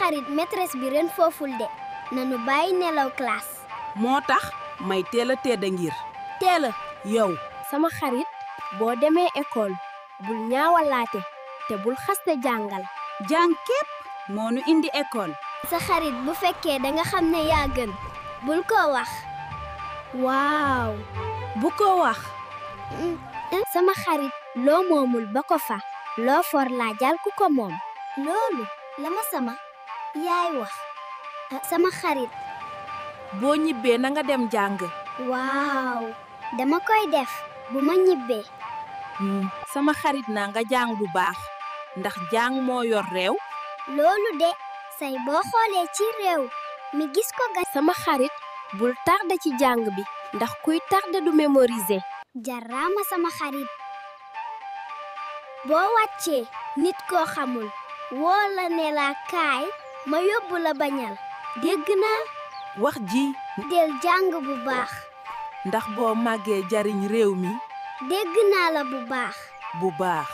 xarit maîtresse bi ren fooful de nanu bàyyi nelaw classe. moo tax may teel a tedda ngir teel a yow sama xarit boo demee école bul ñaawalaate te bul xaste jàngal. jàng képp moo nu indi école. sa xarit bu fekkee danga xam ne yaa gën bul ko wax. waaw bu ko wax. sama xarit loo moomul ba ko fa loo for laajal ku ko moom. loolu la ma sama yaay wax. sama xarit. boo ñibbee na nga dem jàng. waaw dama koy def bu ma ñibbee. sama xarit naa nga jàng bu baax ndax jàng moo yor réew. loolu de say boo xoolee ci réew mi gis ko ga. sama xarit bul tarde ci jàng bi ndax kuy tarde du mémoriser. jarama sama xarit. boo wàccee nit koo xamul woo la ne la kaay ma yóbbu la bañal. dégg naa. wax ji. del jàng bu baax. ndax boo màggee jariñ réew mi. dégg naa la bu baax. bu baax.